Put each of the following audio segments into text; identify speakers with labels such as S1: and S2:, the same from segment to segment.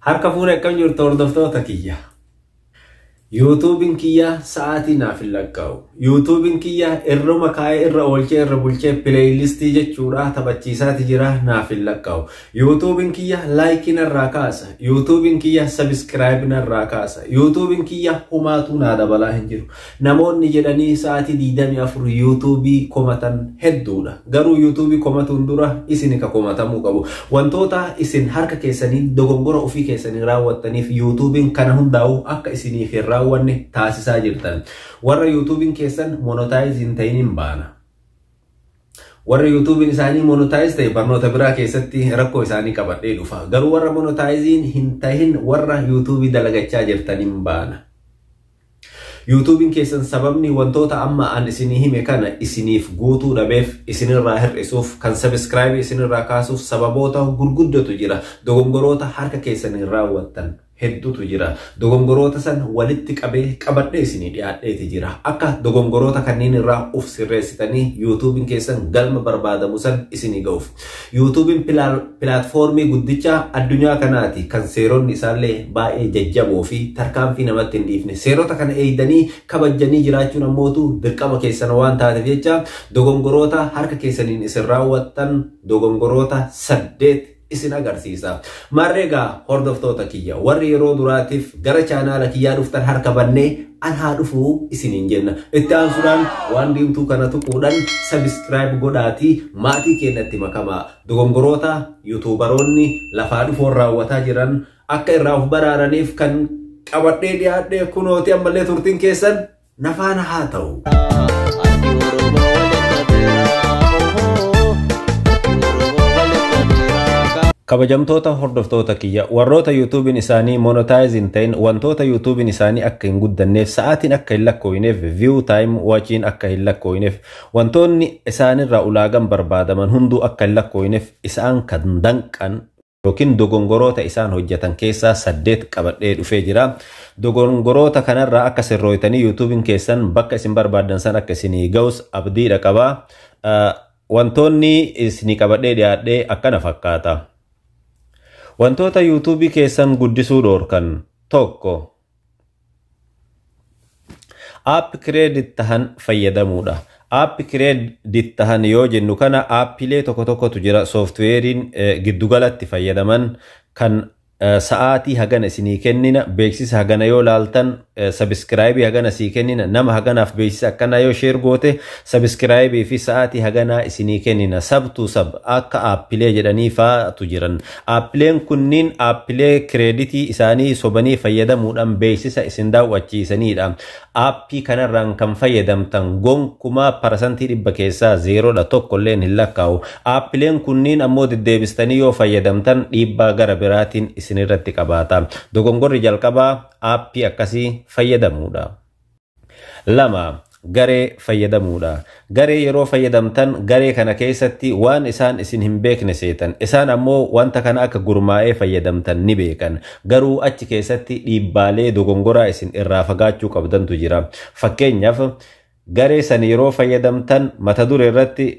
S1: Harka fuune, akkam jirtu hordoftoota kiyya? YouTubeiin kiyya sa'aatii naaf hin lakkaa'u. YouTubeiin kiyya irruma kaa'ee, irra oolchee, irra bulchee, playlistii jechuudha taphachiisaati jira, naaf hin lakkaa'u. YouTubeiin kiyya likeii narraa kaasa. YouTubeiin kiyya subscribe narraa kaasa. YouTubeiin kiyya humaatuu naa dabalaa hin jiru. Namoonni jedhanii sa'aatii 24 YouTubeii komatan hedduudha. Garuu YouTubeii komatuun dura isin ka komatamuu qabu. Wantoota isin harka keessanii dogongora ofii keessanii raawwattaniif YouTubeiin kana hundaa'u akka isiniif hin raawwanne taasisaa jirtan. Warra YouTubeiin keessan monetize hin ta'in hin baana. Warra YouTubeiin isaanii monetize ta'e barnoota biraa keessatti rakkoo isaanii qabadhee dhufa. Garuu warra monetizeiin hin tahin, warra YouTubeii dalagachaa jirtan hin baana. YouTubeiin keessan sababni wantoota amma an isinii hime kana isiniif guutuu dhabeef, isinirraa hir'isuuf, kan subscribeii isinirraa kaasuuf sababoota gurguddatu jira. Dogongoroota harka keessaniin raawwattan hedduutu jira. Dogongoroota san walitti qabee qabadhee isinii dhiyaadheeti jira. Akka dogongoroota kanneen irraa uf sirreessitanii YouTubeiin keessan galma barbaadamu san isinii ga'uuf. YouTubeiin platformii guddicha addunyaa kanaati, kan seeronni isaallee baay'ee jajjaboo fi tarkaanfii namatti hin dhiifne. Seerota kana eegdanii kabajjanii jiraachuun ammootu dirqama keessan waan taateef jecha, dogongoroota harka keessaniin isin raawwattan dogongoroota saddeet isin agarsiisa. Maarree egaa hordoftoota kiyya, warri yeroo duraatiif gara chaanaala kiyyaa dhuftan, harka bannee an haa dhufuu isiniin jenna. Itti aansuudhaan waan diimtuu kana tuquudhaan subscribe godhaatii maatii keenyatti makamaa. Dogongoroota YouTuberoonni lafaa dhufoon raawwataa jiran akka irraa of baraaraniif kan qabadhee dhiyaadhee kunooti. Ammallee turtiin keessan nafaana haa ta'u.
S2: Harki Oromoo walitti dhabeera. Harki Oromoo walitti dhabeera.
S1: Kabajamtoota hordoftoota kiyya, warroota YouTubeiin isaanii monetize hin ta'in, wantoota YouTubeiin isaanii akka hin guddanneef, sa'aatiin akka hin lakkooyineef, view time watchiin akka hin lakkooyineef, wantoonni isaanirraa ulaagan barbaadaman hunduu akka hin lakkooyineef isaan kan danqan yookiin dogongoroota isaan hojjetan keessaa saddeet qabadhee dhufee jira. Dogongoroota kanarraa akka sirrooytanii YouTubeiin keessan bakka isin barbaaddan san akka isinii ga'us abdiidha qabaa. Wantoonni isinii qabadhee dhiyaadhee akkana fakkaata. Wantoota YouTubeii keessan guddisuu dhoorkan: 1, app credit tahan fayyadamuudha. App credit tahan yoo jennu kana, appiilee tokko tokkotu jira, softwareiin giddugalatti fayyadaman kan sa'aatii hagana isinii kennina, beeksisa hagana yoo laaltan subscribeii hagana sii kennina, nama haganaaf beeksisa akkanaa yoo share goote subscribeii fi sa'aatii haganaa isinii kennina, sub to sub akka aappilee jedhanii faatu jiran. Aappileen kunniin aappilee creditii isaanii sobanii fayyadamuudhaan beeksisa isin daawwachiisanidha. Aappii kanarraan kan fayyadamtan gonkumaa 100% keessaa zerodha, tokkolleen hin lakkaa'u. Aappileen kunniin ammoo deddeebistanii yoo fayyadamtan dhiibbaa gara biraatiin isinirratti qabaata. Dogongorri jalqabaa aappii akkasii fayyadamuudha. 2, garee fayyadamuudha. Garee yeroo fayyadamtan, garee kana keessatti waan isaan isin hin beekne seetan. Isaan ammoo wanta kana akka gurmaa'ee fayyadamtan ni beekan. Garuu achi keessatti dhiibbaalee dogongoraa isin irraa fagaachuu qabdantu jira. Fakkeenyaaf, garee san yeroo fayyadamtan mata duree irratti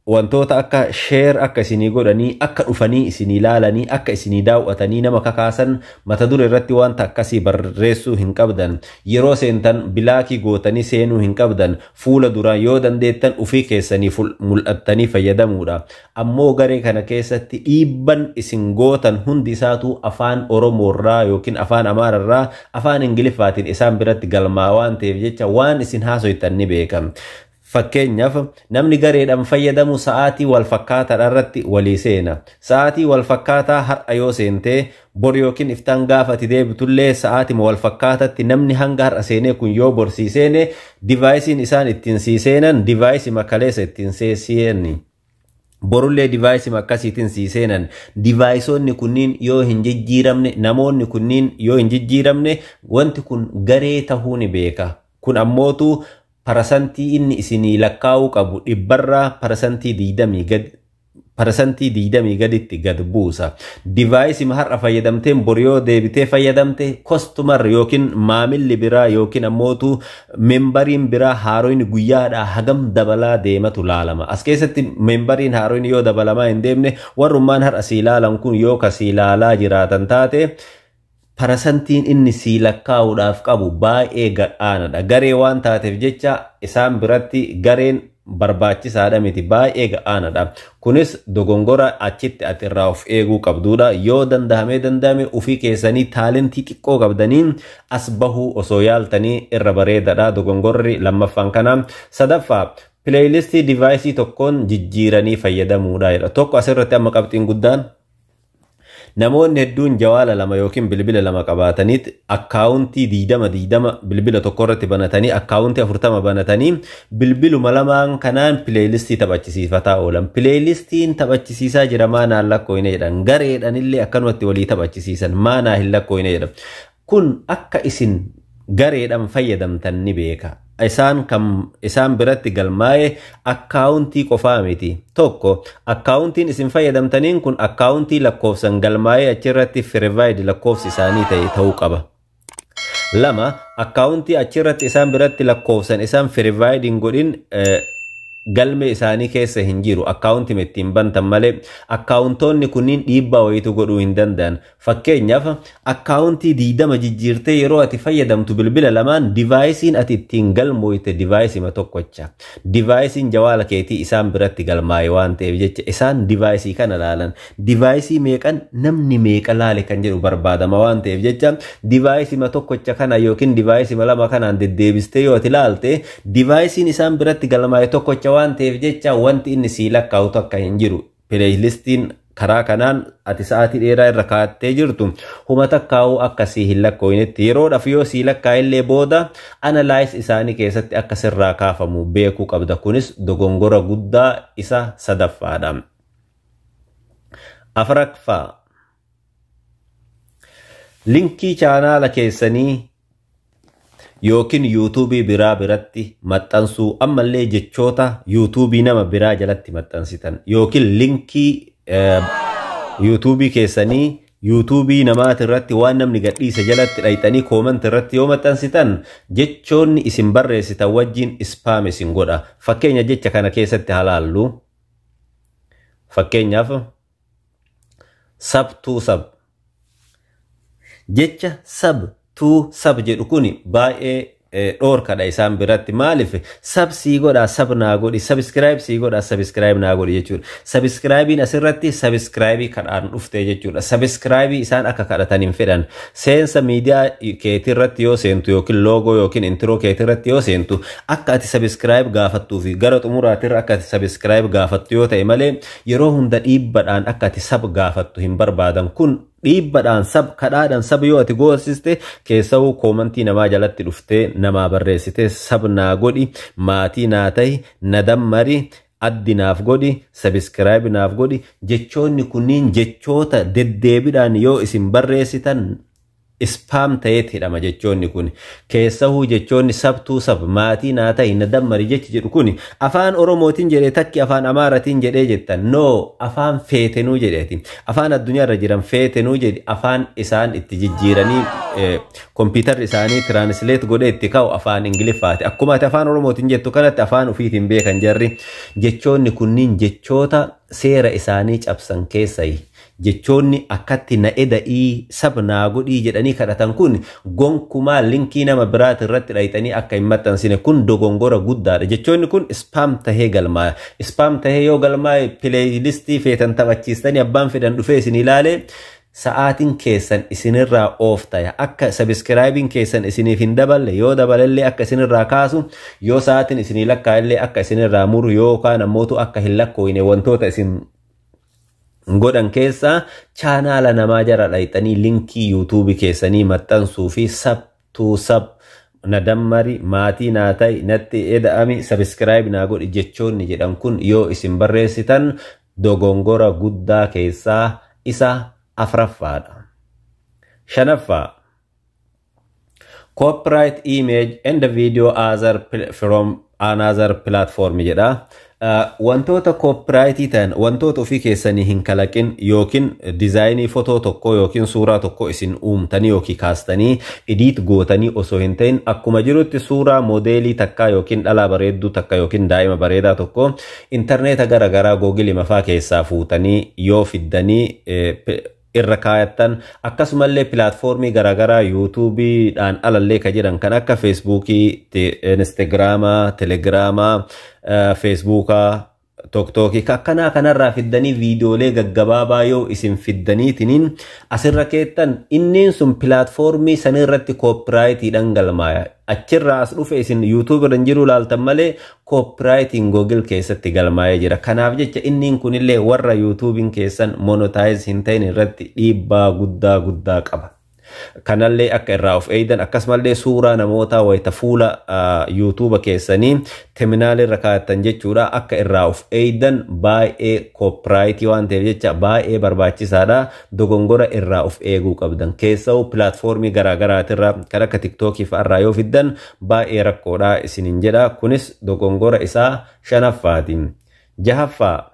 S1: wantoota akka share akka isinii godhanii, akka dhufanii isinii laalanii, akka isinii daawwatanii nama kakaasan mata duree irratti wanta akkasii barreessuu hin qabdan. Yeroo seentan blackii gootanii seenuu hin qabdan. Fuula duraan yoo dandeettan ofii keessanii mul'attanii fayyadamuudha. Ammoo garee kana keessatti dhiibban isin gootan hundi isaatu afaan Oromoorraa yookiin afaan Amaararraa afaan Ingiliffaatiin isaan biratti galmaa waan ta'eef jecha, waan isin haasoytan ni beekan. Fakkeenyaaf, namni gareedhaan fayyadamu sa'aatii wal fakkaataadha irratti walii seena. Sa'aatii wal fakkaataa har'a yoo seentee, bor yookiin iftaan gaafa ati deebitullee sa'aatii wal fakkaataatti namni hanga har'a seenee kun yoo bor sii seene, deviceiin isaan ittiin sii seenan deviceii makaleessa ittiin seeni. Borullee deviceii akkasiitiin sii seenan. Deviceoonni kunniin yoo hin jijjiiramne, namoonni kunniin yoo hin jijjiiramne, wanti kun garee tahuu ni beeka. Kun ammootu parasantii inni isinii lakkaa'uu qabu dhibbarraa 20% gad 20% gaditti gad buusa. Device har'a fayyadamteen bor yoo deebitee fayyadamte, customer yookiin maamilli biraa yookiin ammootu memberiin biraa haaroon guyyaadhaa hagam dabalaa deematu laalama. As keessatti memberiin haaroon yoo dabalamaa hin deemne, warrummaan har'a sii laalan kun yoo ka sii laalaa jiraatan taate, parasantiin inni sii lakkaa'uudhaaf qabu baay'ee gad-aanaadha. Garee waan taateef jecha isaan biratti gareen barbaachisaadha miti, baay'ee ga'aanadha. Kunis dogongora achitti ati irraa of eeguu qabdudha. Yoo danda'amee danda'ame ofii keessanii talentii xiqqoo qabdanii as bahuu osoo yaaltanii irra bareedaadha. Dogongorri lammaffaan kana. Sadaffaa, playlistii deviceii tokkoon jijjiiranii fayyadamuudha jedha. Tokko asirratti amma qabxiin guddaan, namoonni hedduun jawaala lama yookiin bilbila lama qabaataniit accountii 20 20 bilbila tokko irratti banatanii, accountii 40 banatanii, bilbiluma lamaan kanaan playlistii taphachisiifataa oolan. Playlistiin taphachisiisaa jira, maanaan lakkooyne jedhan. Gareedhaan akkanumatti walii taphachisiisan, maanaa hin lakkooyne jedhan. Kun akka isin gareedhaan fayyadamtan ni beeka. Isaan kan isaan biratti galmaa'e accountii qofaa miti. Tokko, accountiin isin fayyadamtaniin kun accountii lakkoofsan galmaa'ee achirratti verified lakkoofsi isaanii ta'e ta'uu qaba. Lama, accountii achirratti isaan biratti lakkoofsan isaan verified hin godhin galmee isaanii keessa hin jiru, accountii ittiin bantan malee accountoonni kunniin dhiibbaa wayitu godhuu hin danda'an. Fakkeenyaaf, accountii 20 jijjiirtee yeroo ati fayyadamtu bilbila lamaan, deviceiin ati ittiin galmooyte deviceima tokkocha. Deviceiin jawaala keetii isaan biratti galmaa'e waan ta'eef jecha isaan deviceii kana laalan. Deviceii meeqan namni meeqa laale kan jedhu barbaadama waan ta'eef jecha, deviceima tokkocha kana yookiin deviceima lama kanaan deddeebistee yoo ati laalte, deviceiin isaan biratti galmaa'e tokkocha waan ta'eef jecha wanti inni sii lakkaa'u takka hin jiru. Playlistiin karaa kanaan ati sa'aatii dheeraa irra kaa'attee jirtu huma takkaa'uu akka sii hin lakkooyinetti, yeroodhaaf yoo sii lakkaa'ellee booda analyze isaanii keessatti akka sirraa kaafamu beekuu qabda. Kunis dogongora guddaa isa sadaffaadha. Afuraffaa, linkii chaanaala keessanii yookiin YouTubeii biraa biratti maxxansuu. Ammallee jechoota YouTubeii nama biraa jalatti maxxansitan yookiin linkii YouTubeii keessanii YouTubeii namaati irratti waan namni gadhiise jalatti dhayxanii comment irratti yoo maxxansitan, jechoonni isin barreessitan wajjin spam isin godha. Fakkeenya jecha kana keessatti halaallu. Fakkeenyaaf, sub to sub, jecha sub to sub jedhu kuni baay'ee dhoorkadha isaan biratti. Maaliif? Sub sii godhaa, sub naa godhi, subscribe sii godhaa, subscribe naa godhi jechuudha. Subscribeiin asirratti subscribeii kadhaan dhufte jechuudha. Subscribeii isaan akka kadhatan hin fedhan. Seensa miidiyaa keetii yoo seentu yookiin logo yookiin intro keetii irratti yoo seentu, akka ati subscribe gaafattuu fi gara xumuraatirra akka ati subscribe gaafattu yoo ta'e malee, yeroo hunda dhiibbadhaan akka ati sub gaafattu hin barbaadan. Kun dhiibbadhaan sub kadhaadhaan sub yoo ati goosiste, keessawuu commentii namaa jalatti dhuftee namaa barreessite, sub naa godhi, maatii naa tahi, na dammari, addi naaf godhi, subscribe naaf godhi, jechoonni kunniin jechoota deddeebiidhaan yoo isin barreessitan spam ta'eet hidhama. Jechoonni kun keessahuu jechoonni sub to sub, maatii naa tahi, na dammari jechi jedhu kun afaan Oromootiin jedhee takki afaan Amaaratiin jedhee jettan, no, afaan feetenuu jedheeti, afaan addunyaarra jiran feetenuu jedhi, afaan isaan itti jijjiiranii kompiitarri isaanii translate godhee itti ka'u afaan Ingiliffaati. Akkuma ati afaan Oromootiin jettu kanatti afaan ofiitiin beekan jarri. Jechoonni kunniin jechoota seera isaanii cabsan keessayi. Jechoonni akkatti na eda'ii, sub naa godhii jedhanii kadhatan kun gonkumaa linkii nama biraati irratti dhayxanii akka hin maxxansine. Kun dogongora guddaadha. Jechoonni kun spam tahee galmaaya. Spam tahee yoo galmaa'e, playlistii feetan taphachiistanii abbaan fedhan dhufee isin ilaalee sa'aatiin keessan isinirraa oof taya. Akka subscribeiin keessan isiniif hin daballe, yoo dabalellee akka isinirraa kaasu, yoo sa'aatiin isinii lakkaa'ellee akka isinirraa muru, yookaan ammootu akka hin lakkooyne wantoota isin godhan keessaa chaanaala namaa jara dhayxanii linkii YouTubeii keessanii maxxansuu fi sub to sub, na dammari, maatii naa ta'i, natti eda'ami, subscribe naa godhi jechoonni jedhan kun yoo isin barreessitan dogongora guddaa keessaa isa afraffaadha. Shanaffaa, copyright image and video other from another platform jedha. Wantoota copyright ta'an, wantoota ofii keessanii hin kalaqin yookiin design fotoo tokko yookiin suuraa tokko isin uumtanii yookiin kaastanii edit gootanii osoo hin ta'in, akkuma jirutti suuraa moodeelii takkaa yookiin dhalaa bareedduu takka yookiin daa'ima bareedaa tokko intarneeta garaagaraa, Google mafaa keessaa fuutanii yoo fiddanii irra kaayattan, akkasumallee platform garaagaraa YouTubeiidhaan alallee ka jiran kan akka Facebookii, Instagramaa, Telegramaa, Facebookaa, TikTokii akkanaa kanarraa fiddanii viidiyoolee gaggabaabaa yoo isin fiddaniitiniin asirra keettan, inniin sun platform sanirratti copyrightiidhaan galmaaya. Achirraa as dhufe isin YouTube irra hin jiru laaltan malee copyrightiin Google keessatti galmaa'ee jira. Kanaaf jecha inniin kunillee warra YouTubeiin keessan monetize hin ta'in irratti dhiibbaa guddaa guddaa qaba. Kanallee akka irraa of eeydan, akkasumallee suuraa namootaa wayita fuula YouTube keessanii thumbnail irra kaa'attan jechuudha, akka irraa of eeydan. Baay'ee copyright waan ta'eef jecha baay'ee barbaachisaadha, dogongora irraa of eeguu qabdan. Keessa'u platform garaagaraatirra kan akka TikTokii fa'arraa yoo fiddan baay'ee rakkoodha isinin jedha. Kunis dogongora isaa shanaffaati. Jahaffaa,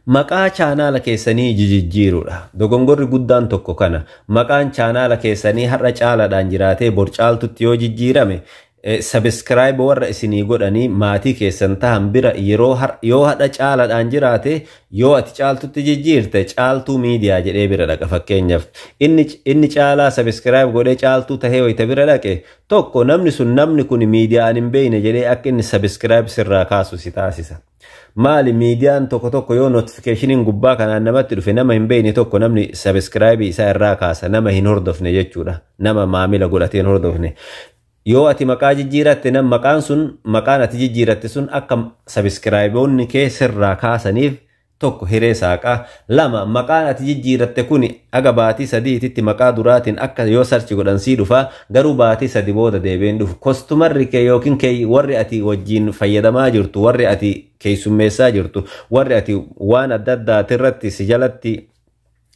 S1: maqaa chaanaala keessanii jijjiiruudha. Dogongorri guddaan tokko kana. Maqaan chaanaala keessanii har'a Caalaadhaan jiraatee bor Caaltutti yoo jijjiirame, subscribe warra isinii godhanii maatii keessan tahan bira yeroo yoo hadha Caalaadhaan jiraate, yoo ati Caaltutti jijjiirte, Caaltuu Miidiyaa jedhee bira dhaqa. Fakkeenyaaf inni Caalaa subscribe godhee Caaltuu tahee wayita bira dhaqe tokko, namni sun namni kun miidiyaa ani hin beekne jedhee akka inni subscribe sirraa kaasu si taasisa. Maali, miidiyaan tokko tokko yoo notificationiin gubbaa kanaan namatti dhufe, nama hin beekne tokko namni subscribe isaa irraa kaasa, nama hin hordofne jechuudha. Nama maamila godhatee hin hordofne. Yoo ati maqaa jijjiiratte, nam maqaan sun, maqaan ati jijjiiratte sun akka subscribeoonni kee sirraa kaasaniif tokko hiree saaqaa. Lama, maqaan ati jijjiiratte kun aga baatii 3tti maqaa duraatiin akka yoo search godhan sii dhufa, garuu baatii 3 booda deebiin dhufu. Customerri kee yookiin kee warri ati wajjin fayyadamaa jirtu, warri ati keessummeessaa jirtu, warri ati waan adda addaatirratti si jalatti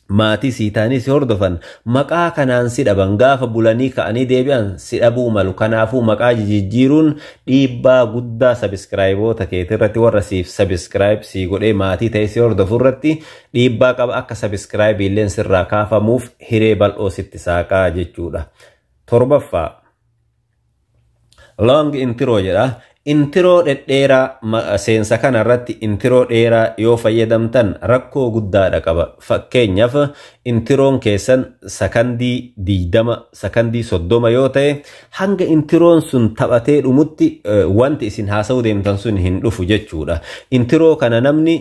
S1: maatii sii ta'anii si hordofan maqaa kanaan si dhaban, gaafa bulanii ka'anii deebi'an si dhabuu malu. Kanaafuu maqaa jijjiiruun dhiibbaa guddaa subscribeoota keetirratti, warra siif subscribe sii godhee maatii ta'e si hordofu irratti dhiibbaa qaba. Akka subscribe illeen sirraa kaafamuuf hiree bal'oo sitti saaqaa jechuudha. Torbaffaa, long intro jedha. Intro dhedheeraa, seensa kana irratti intro dheeraa yoo fayyadamtan rakkoo guddaadha qaba. Fakkeenyaaf introon keessan sakandii 20, sakandii 30 yoo ta'e, hanga introon sun taphatee dhumutti wanti isin haasa'uu deemtan sun hin dhufu jechuudha. Intro kana namni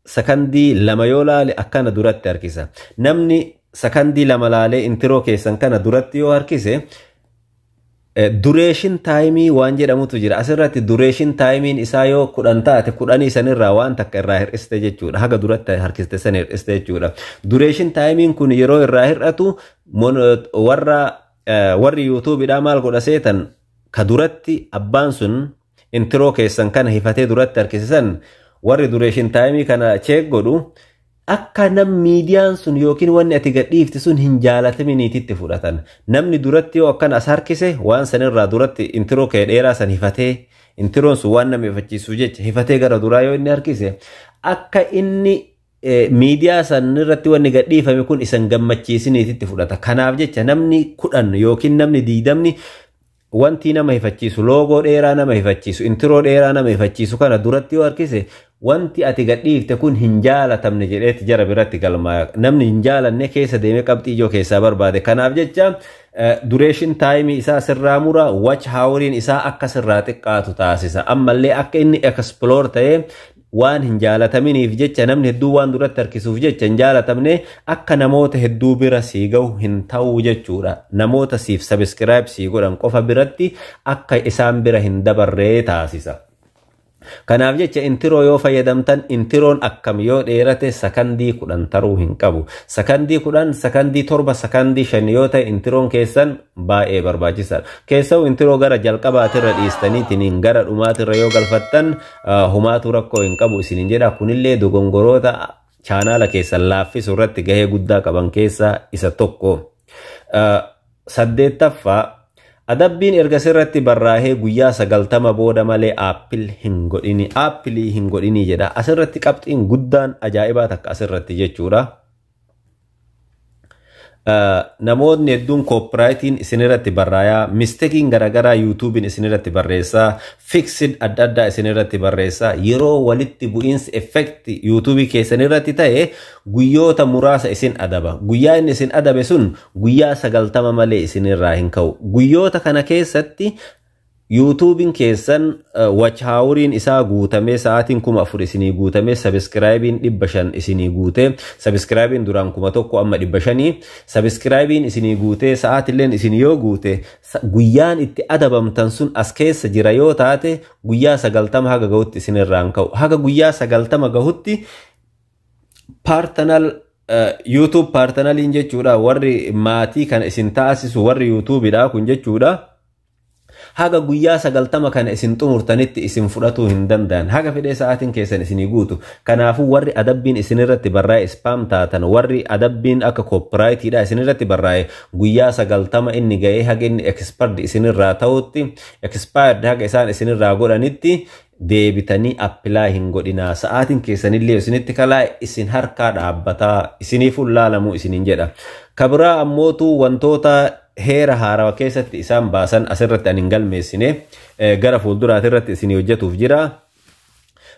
S1: sakandii 2 yoo laale akkana duratti harkisa. Namni sakandii 2 laalee intro keessan kana duratti yoo harkise, duration time waan jedhamutu jira. Asirratti duration timeiin isaa yoo 10 taate, 10 sanirraa waan takka irraa hir'iste jechuudha. Haga duratti harkiste san hir'iste jechuudha. Duration timeiin kun yeroo irraa hir'atu, warra warri YouTubeiidhaa maal godha seetan? Ka duratti abbaan sun intro keessan kana hifatee duratti harkise, warri duration time kana check godhu, akka nam miidiyaan sun yookiin wanni ati gadhiifte sun hin jaalataminiititti fudhatan. Namni duratti yoo akkana as harkise, waan sanirraa duratti intro kee dheeraa san hifatee, introon sun waan nama ifachiisu jecha hifatee gara duraa yoo inni harkise, akka inni miidiyaa san irratti wanni gadhiifame kun isan gammachiisiniititti fudhata. Kanaaf jecha namni 10 yookiin namni 20 wanti nama hifachiisu, logo dheeraa nama hifachiisu, intro dheeraa nama hifachiisu kana duratti yoo harkise, wanti ati gadhiifte kun hin jaalatamne jedheeti jara biratti galmaaya. Namni hin jaalanne keessa deemee qabxii ijoo keessaa barbaade. Kanaaf jecha duration time isaa sirraa mura, watch houriin isaa akka sirraa xiqqaatu taasisa. Ammallee akka inni explore ta'ee waan hin jaalataminiif jecha, namni hedduu waan duratti harkisuuf jecha hin jaalatamne, akka namoota hedduu bira sii gahu hin ta'uu jechuudha. Namoota siif subscribe sii godhan qofa biratti akka isaan bira hin dabarree taasisa. Kanaaf jecha intro yoo fayyadamtan, introon akkam yoo dheerate sakandii 10 taruu hin qabu. Sakandii 10, sakandii 7, sakandii 5 yoo ta'e introon keessan baay'ee barbaachisaadha. Keessa'u intro gara jalqabaatirra dhiistaniitiin gara dhumaatirra yoo galfattan humaatu rakkoo hin qabu isinin jedha. Kunillee dogongoroota chaanaala keessan laaffisu irratti gahee guddaa qaban keessaa isa tokko. Saddeettaffaa, Adabbiin erga sirratti barraahee guyyaa 90 booda malee appeal hin godhini, appeal hin godhini jedha. Asirratti qabxiin guddaan ajaa'ibaa takka asirratti jechuudha. Namoonni hedduun copyrightiin isinirratti barraayaa, mistakeiin garaagaraa YouTubeiin isinirratti barreessaa, fixed adda addaa isinirratti barreessaa. Yeroo walitti bu'iinsi effect YouTubeii keessanirratti ta'e guyyoota muraasa isin adaba. Guyyaa inni isin adabe sun guyyaa 90 malee isinirraa hin ka'u. Guyyoota kana keessatti YouTubeiin keessan watch houriin isaa guutamee, sa'aatiin 4000 isinii guutamee, subscribeiin 500 isinii guutee, subscribeiin duraan 1000 amma 500, subscribeiin isinii guutee, sa'aatilleen isinii yoo guute, guyyaan itti adabamtan sun as keessa jira yoo taate, guyyaa 90 haga gahutti isinirraan ka'u. Haga guyyaa 90 gahutti partner YouTube partneriin jechuudha, warri maatii kana isin taasisu, warri YouTubeiidha kun jechuudha. Haga guyyaa 90 kana isin xumurtanitti isin fudhatuu hin danda'an, haga fedhee sa'aatiin keessan isinii guutu. Kanaafuu warri adabbiin isinirratti barraa'e, spam taatan, warri adabbiin akka copyrightiidha isinirratti barraa'e, guyyaa 90 inni ga'ee haga inni expired isinirraa ta'utti, expired haga isaan isinirraa godhanitti deebitanii apply hin godhinaa. Sa'aatiin keessanillee isinitti kalaa'e isin harkaa dhaabbataa isiniif laalamuu isiniin jedha. Kabiraa ammootu wantoota heera haarawaa keessatti isaan baasan asirratti ani hin galmeessine, gara fuulduraati irratti isinii hojjetuuf jira.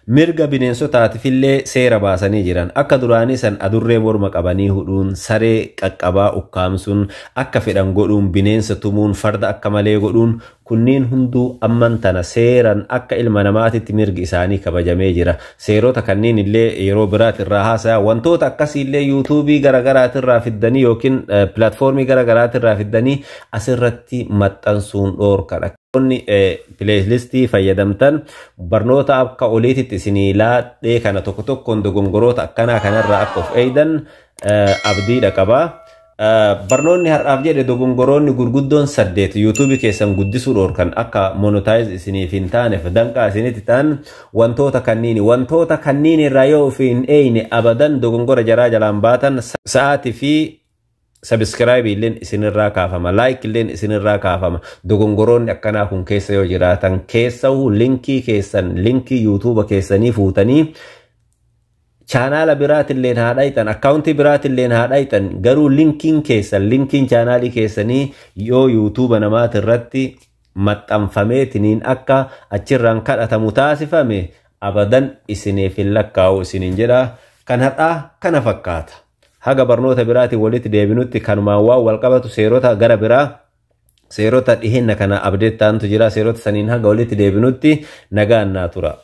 S1: Mirga bineensotaatiifillee seera baasanii jiran. Akka duraanii san adurree morma qabanii hudhuun, saree qaqqabaa ukkaamsuun, akka fedhan godhuun, bineensa tumuun, farda akka malee godhuun, kunniin hunduu amman tana seeran akka ilma namaatitti mirgi isaanii kabajamee jira. Seerota kanneen illee yeroo biraati irraa haasaya. Wantoota akkasiillee YouTubeii garaagaraatirraa fiddanii yookiin platformii garaagaraatirraa fiddanii asirratti maxxansuun dhoorkadha. Inni playlistii fayyadamtan barnoota akka oliititti isinii laadhee kana tokko tokkoon dogongoroota akkanaa kanarraa akka of eeydan abdiidha qabaa. Barnoonni har'aaf jedhe dogongoroonni gurguddoon saddeet YouTubeii keessan guddisuu dhoorkan, akka monetize isiniif hin taaneef danqaa isinitti ta'an wantoota kanniini. Wantoota kanniin irraa yoo of hin eeyne abadan dogongora jaraa jalaan baatan. Sa'aatii fi subscribeii illeen isinirraa kaafama, like illeen isinirraa kaafama. Dogongoroonni akkanaa kun keessa yoo jiraatan, keessa'uu linkii keessan, linkii YouTubea keessanii fuutanii channela biraatilleen haa dhayxan, accountii biraatilleen haa dhayxan, garuu linkiin keessan, linkiin channelii keessanii yoo YouTubea namaati irratti maxxanfameetiniin akka achirraan kadhatamu taasifame, abadan isiniif hin lakkaa'u isiniin jedha. Kan har'aa kana fakkaata. Haga barnoota biraatiin walitti deebinutti, kanumaan waan wal qabatu seerota gara biraa, seerota dhiheenya kana update ta'antu jira, seerota saniin haga walitti deebinutti nagaan naa tura.